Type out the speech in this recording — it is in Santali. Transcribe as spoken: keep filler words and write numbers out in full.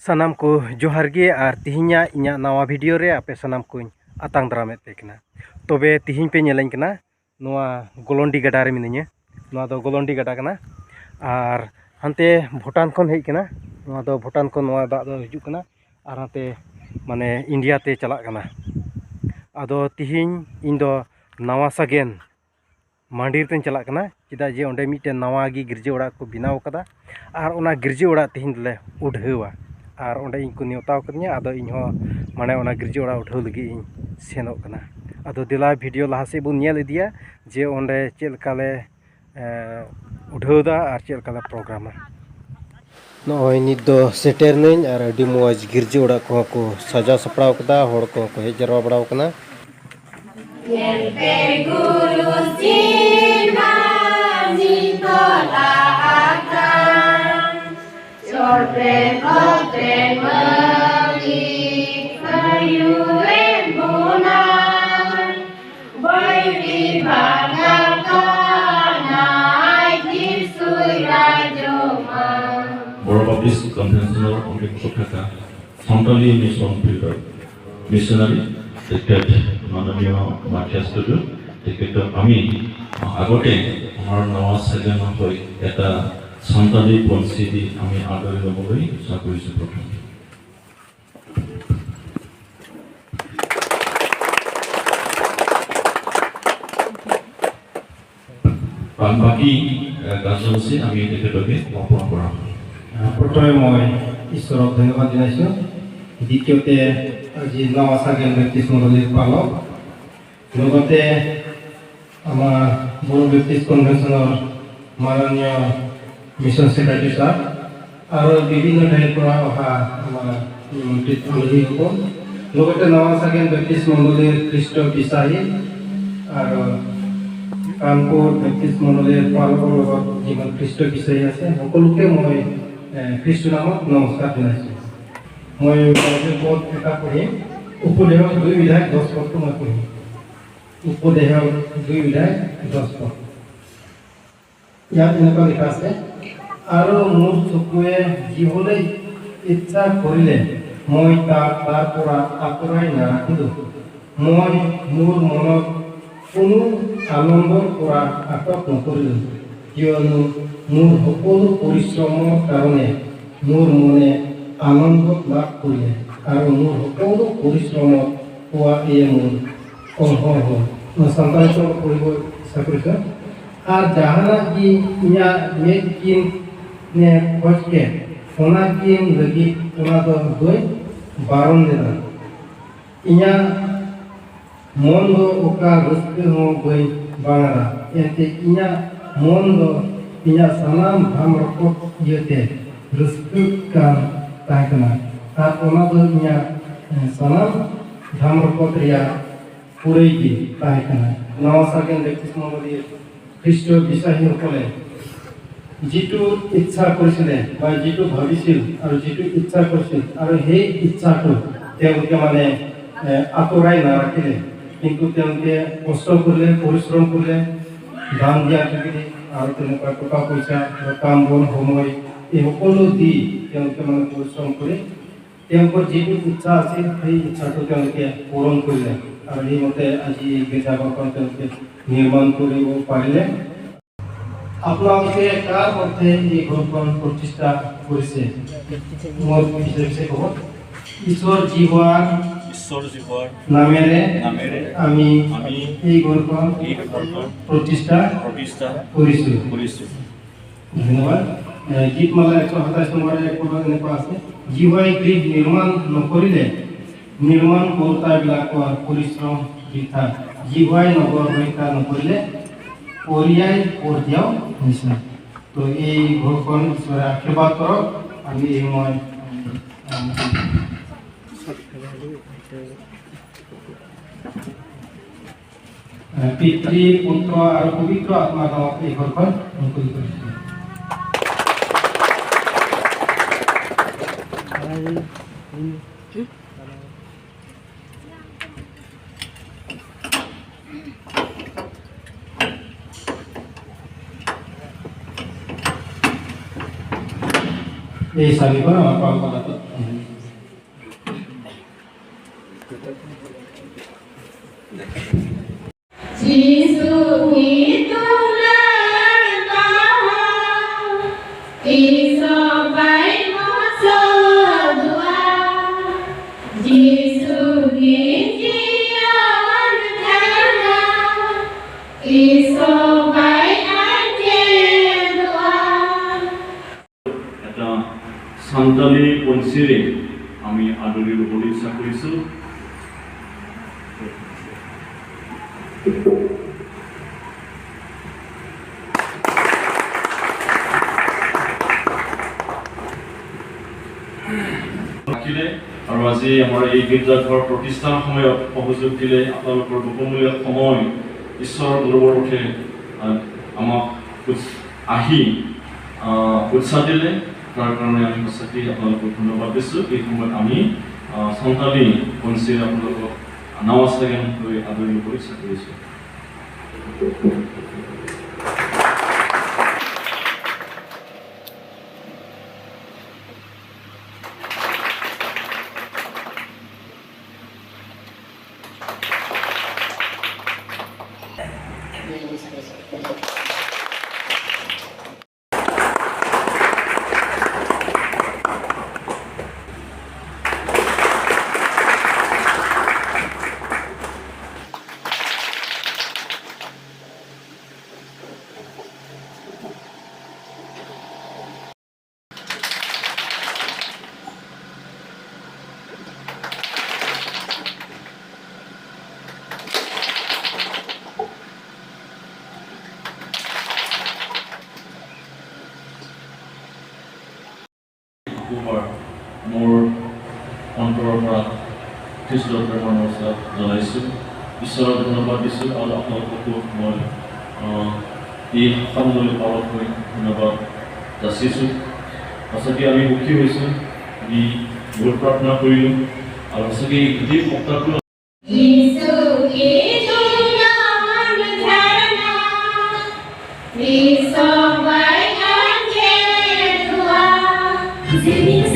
ᱥᱟᱱᱟᱢ ᱠᱚ ᱡᱚᱦᱟᱨ ᱜᱮ, ᱟᱨ ᱛᱤᱦᱤᱧᱟᱜ ᱤᱧᱟᱹᱜ ᱱᱟᱣᱟ ᱵᱷᱤᱰᱤᱭᱳ ᱨᱮ ᱟᱯᱮ ᱥᱟᱱᱟᱢ ᱠᱚᱧ ᱟᱛᱟᱝ ᱫᱟᱨᱟᱢᱮᱫ ᱯᱮ ᱠᱟᱱᱟ᱾ ᱛᱚᱵᱮ ᱛᱤᱦᱤᱧ ᱯᱮ ᱧᱮᱞᱮᱧ ᱠᱟᱱᱟ ᱱᱚᱣᱟ ᱜᱚᱞᱚᱱᱰᱤ ᱜᱟᱰᱟ ᱨᱮ ᱢᱤᱱᱟᱹᱧᱟ᱾ ᱱᱚᱣᱟ ᱫᱚ ᱜᱚᱞᱚᱱᱰᱤ ᱜᱟᱰᱟ ᱠᱟᱱᱟ, ᱟᱨ ᱦᱟᱱᱛᱮ ᱵᱷᱩᱴᱟᱱ ᱠᱷᱚᱱ ᱦᱮᱡ ᱠᱟᱱᱟ᱾ ᱱᱚᱣᱟ ᱫᱚ ᱵᱷᱩᱴᱟᱱ ᱠᱷᱚᱱ ᱱᱚᱣᱟ ᱫᱟᱜ ᱫᱚ ᱦᱤᱡᱩᱜ ᱠᱟᱱᱟ, ᱟᱨ ᱦᱟᱱᱛᱮ ᱢᱟᱱᱮ ᱤᱱᱰᱤᱭᱟ ᱛᱮ ᱪᱟᱞᱟᱜ ᱠᱟᱱᱟ᱾ ᱟᱫᱚ ᱛᱤᱦᱤᱧ ᱤᱧ ᱫᱚ ᱱᱟᱣᱟ ᱥᱟᱜᱮᱱ ᱢᱟᱱᱰᱤᱨ ᱛᱮᱧ ᱪᱟᱞᱟᱜ ᱠᱟᱱᱟ, ᱪᱮᱫᱟᱜ ᱡᱮ ᱚᱸᱰᱮ ᱢᱤᱫᱴᱮᱱ ᱱᱟᱣᱟ ᱜᱮ ᱜᱤᱨᱡᱟᱹ ᱚᱲᱟᱜ ᱠᱚ ᱵᱮᱱᱟᱣ ᱠᱟᱫᱟ, ᱟᱨ ᱚᱱᱟ ᱜᱤᱨᱡᱟᱹ ᱚᱲᱟᱜ ᱛᱮᱦᱮᱧ ᱫᱚᱞᱮ ᱩᱰᱷᱟᱹᱣᱟ, ᱟᱨ ᱚᱸᱰᱮ ᱤᱧ ᱠᱚ ᱱᱮᱣᱛᱟ ᱠᱟᱫᱤᱧᱟ᱾ ᱟᱫᱚ ᱤᱧ ᱦᱚᱸ ᱢᱟᱱᱮ ᱚᱱᱟ ᱜᱤᱨᱡᱟᱹ ᱚᱲᱟᱜ ᱩᱰᱷᱟᱹᱣ ᱞᱟᱹᱜᱤᱫ ᱤᱧ ᱥᱮᱱᱚᱜ ᱠᱟᱱᱟ᱾ ᱟᱫᱚ ᱫᱮᱞᱟ ᱵᱷᱤᱰᱤᱭᱳ ᱞᱟᱦᱟ ᱥᱮᱫ ᱵᱚᱱ ᱧᱮᱞ ᱤᱫᱤᱭᱟ ᱡᱮ ᱚᱸᱰᱮ ᱪᱮᱫ ᱞᱮᱠᱟ ᱞᱮ, ᱮᱸ, ᱩᱰᱷᱟᱹᱣ ᱫᱟ ᱟᱨ ᱪᱮᱫ ᱞᱮᱠᱟ ᱞᱮ ᱯᱨᱳᱜᱨᱟᱢᱟ᱾ ᱱᱚᱜᱼᱚᱭ ᱱᱤᱛ ᱫᱚ ᱥᱮᱴᱮᱨ ᱱᱟᱹᱧ, ᱟᱨ ᱟᱹᱰᱤ ᱢᱚᱡᱽ ᱜᱤᱨᱡᱟᱹ ᱚᱲᱟᱜ ᱠᱚᱦᱚᱸ ᱠᱚ ᱥᱟᱡᱟᱣ ᱥᱟᱯᱲᱟᱣ ᱠᱟᱫᱟ, ᱦᱚᱲ ᱠᱚᱦᱚᱸ ᱠᱚ ᱦᱮᱡ ᱡᱟᱨᱣᱟ ᱵᱟᱲᱟᱣ ᱠᱟᱱᱟ᱾ ᱧᱮᱞ ᱯᱮ ᱜᱩᱨᱩ ᱥᱤᱢᱟ ᱱᱤᱛᱚᱜ ᱞᱟᱦᱟ ᱠᱟᱱ, ᱪᱚᱴ ᱨᱮ ᱠᱚᱛᱮ ᱢᱟᱹᱞᱤᱠ ᱟᱹᱭᱩᱨᱮᱫ ᱵᱚᱱᱟ᱾ ᱵᱟᱹᱭᱨᱤ ᱵᱷᱟᱜᱟ ᱠᱟᱱᱟᱭ ᱡᱤᱥᱩᱭ ᱨᱟᱡᱚᱢᱟ᱾ বড় বাপ্টিস্ট কনভেনশনাল কমিটির পক্ষ থাকা সান্তালি মিশন ফিল্ডর মিশনারি তেখেত মাননীয় মাথিয়াছ টুডু, তেখেতক আমি আগতে আমাৰ নৱা চাগেনৰ হৈ এটা চান্তালি পঞ্চী দি আমি আদৰি ল'বলৈ ইচ্ছা কৰিছোঁ প্ৰথমতে। বা- বাকী, এ, কাৰ্যসূচী আমি তেখেতকে অৰ্পণ কৰা হ'ব। প্ৰথমে মই ঈশ্বৰক ধন্যবাদ জনাইছোঁ। দ্বিতীয়তে আজি নৱা চাগেন বেপ্টিষ্ট মণ্ডলীৰ পালক, লগতে আমাৰ বড়ো বেপ্টিষ্ট কনভেনশ্যনৰ মাননীয় মিছন ছেক্ৰেটাৰী ছাৰ আৰু বিভিন্ন ঠাইৰ পৰা অহা আমাৰ নিমন্ত্ৰিত আলহীসকল, লগতে নৱা চাগেন বেপ্টিষ্ট মণ্ডলীৰ খ্ৰীষ্ট বিশ্বাসী আৰু কামপুৰ বেপ্টিষ্ট মণ্ডলীৰ পালকৰ লগত যিমান খ্ৰীষ্ট বিশ্বাসী আছে, সকলোকে মই, এ, খ্ৰীষ্ট নামত নমস্কাৰ জনাইছোঁ। মই বাইবেল পদ এটা পঢ়িম। উপদেশক দুই অধ্যায় দহ পদটো মই পঢ়িম। উপদেশক দুই অধ্যায় দহ পদ। ইয়াত এনেকুৱা লিখা আছে, "আৰু মোৰ চকুৱে যিহলৈ ইচ্ছা কৰিলে মই তাৰ, তাৰ পৰা আঁতৰাই নাৰাখিলো। মই মোৰ মনত কোনো আনন্দৰ পৰা আটক নকৰিলো, কিয়নো মোৰ সকলো পৰিশ্ৰমৰ কাৰণে মোৰ মনে আনন্দ লাভ কৰিলে আৰু মোৰ সকলো পৰিশ্ৰমত পোৱা ᱮ ᱢᱩᱞ ᱚᱞ ᱦᱚᱸ ᱦᱚᱸ᱾ ᱱᱚᱣᱟ ᱥᱟᱱᱛᱟᱲᱤ ᱛᱮ ᱚᱞ ᱯᱚᱨᱤᱵᱚ ᱥᱟᱠᱨᱤᱠᱟ᱾ ᱟᱨ ᱡᱟᱦᱟᱱᱟᱜ ᱜᱮ ᱤᱧᱟᱹᱜ ᱢᱮᱫ ᱠᱤᱱ ᱮ ᱠᱷᱚᱡᱽ ᱠᱮᱫ, ᱚᱱᱟ ᱠᱤᱱ ᱞᱟᱹᱜᱤᱫ ᱚᱱᱟ ᱫᱚ ᱵᱟᱹᱧ ᱵᱟᱨᱚᱱ ᱞᱮᱫᱟ᱾ ᱤᱧᱟᱹᱜ ᱢᱚᱱ ᱫᱚ ᱚᱠᱟ ᱨᱟᱹᱥᱠᱟᱹ ᱦᱚᱸ ᱵᱟᱹᱧ ᱵᱟᱝᱟᱫᱟ, ᱮᱱᱛᱮ ᱤᱧᱟᱹᱜ ᱢᱚᱱ ᱫᱚ ᱤᱧᱟᱹᱜ ᱥᱟᱱᱟᱢ ᱫᱷᱟᱢ ᱨᱚᱠᱚᱛ ᱤᱭᱟᱹᱛᱮ ᱨᱟᱹᱥᱠᱟᱹᱜ ᱠᱟᱱ ᱛᱟᱦᱮᱸ ᱠᱟᱱᱟ᱾ ᱟᱨ ᱚᱱᱟ ᱫᱚ ᱤᱧᱟᱹᱜ, ᱮ, ᱥᱟᱱᱟᱢ ᱫᱷᱟᱢ ᱨᱚᱠᱚᱛ ᱨᱮᱭᱟᱜ ᱠᱩᱲᱟᱹᱭ ᱜᱮ ᱛᱟᱦᱮᱸ ᱠᱟᱱᱟ᱾ ᱱᱟᱣᱟ ᱥᱟᱜᱮᱱ ᱵᱮᱯᱴᱤᱥᱢᱚ ᱵᱟᱹᱫᱤᱭᱟᱹ খ্রিস্ট বিশ্বাসীসকলে যিটো ইচ্ছা কৰিছিলে বা যিটো ভাবিছিল আৰু যিটো ইচ্ছা কৰিছিল আৰু সেই ইচ্ছাটো তেওঁলোকে মানে, এ, আঁতৰাই নাৰাখিলে, কিন্তু তেওঁলোকে কষ্ট কৰিলে, পৰিশ্ৰম কৰিলে, দান দিয়া যোগেদি আৰু তেনেকুৱা টকা পইচা, কাম বন, সময়, এই সকলো দি তেওঁলোকে মানে পৰিশ্ৰম কৰি তেওঁলোকৰ যিটো ইচ্ছা আছিল সেই ইচ্ছাটো তেওঁলোকে পূৰণ কৰিলে আৰু সেইমতে আজি এই গীৰ্জাঘৰখন তেওঁলোকে নিৰ্মাণ কৰিব পাৰিলে। আপোনালোকে কাৰ অৰ্থে এই ঘৰখন প্ৰতিষ্ঠা কৰিছে? মোৰ পিছে পিছে ক'ব। ঈশ্বৰ জীৱাৰ ঈশ্বৰ জীৱাৰ নামেৰে নামেৰে আমি আমি এই ঘৰখন এই ঘৰখন প্ৰতিষ্ঠা প্ৰতিষ্ঠা কৰিছো। কৰিছো। ধন্যবাদ। এ, গীতমালা একশ সাতাইছ নম্বৰৰ এক পদত এনেকুৱা আছে, "জিহুৱাই গৃহ নিৰ্মাণ নকৰিলে নিৰ্মাণ কৰোঁতাবিলাকৰ পৰিশ্ৰম বৃথা। জিহুৱাই নগৰ ৰক্ষা নকৰিলে পৰীয়াই পৰ দিয়াও মিছা।" তো এই ঘৰখন ঈশ্বৰে আশীৰ্বাদ কৰক। আমি এই সময়, আম, পিতৃ, পুত্ৰ আৰু পবিত্ৰ আত্মাৰ নামত এই ঘৰখন মুকলি কৰিছোঁ। Ei saliba apa apa dapat. Jisu itu lertaha, iso bai moso dua. Jisu ki jiyan jana, iso bai anje dua. এটা চান্তালী পঞ্চীৰে আমি আদৰি ল'বলৈ ইচ্ছা কৰিছোঁ। থাকিলে আৰু আজি আমাৰ এই গীৰ্জাঘৰ প্ৰতিষ্ঠাৰ সময়ত সহযোগ দিলে, আপোনালোকৰ বহুমূলীয়া সময় ঈশ্বৰৰ গৌৰৱৰ অৰ্থে, আহ, আমাক উৎস-, আহি, আহ, উৎসাহ দিলে, তাৰ কাৰণে আমি সঁচাকৈ আপোনালোকক ধন্যবাদ দিছোঁ। এই সময়ত আমি, আহ, চান্তালী পঞ্চীৰে আপোনালোকক নাৱা চাগেন লৈ আদৰি ল'বলৈ ইচ্ছা কৰিছোঁ। মোৰ অন্তৰৰ পৰা খ্ৰীষ্টৰ প্ৰেমৰ নমস্কাৰ জনাইছোঁ। ঈশ্বৰক ধন্যবাদ দিছোঁ আৰু আপোনালোককো মই, আহ, এই সন্মিলনী পালক হৈ ধন্যবাদ যাচিছোঁ। সঁচাকৈ আমি সুখী হৈছোঁ, আমি বহুত প্ৰাৰ্থনা কৰিলোঁ আৰু সঁচাকৈ এই গোটেই সপ্তাহটো Jisu itu lertaha, iso bai anje dua. Singing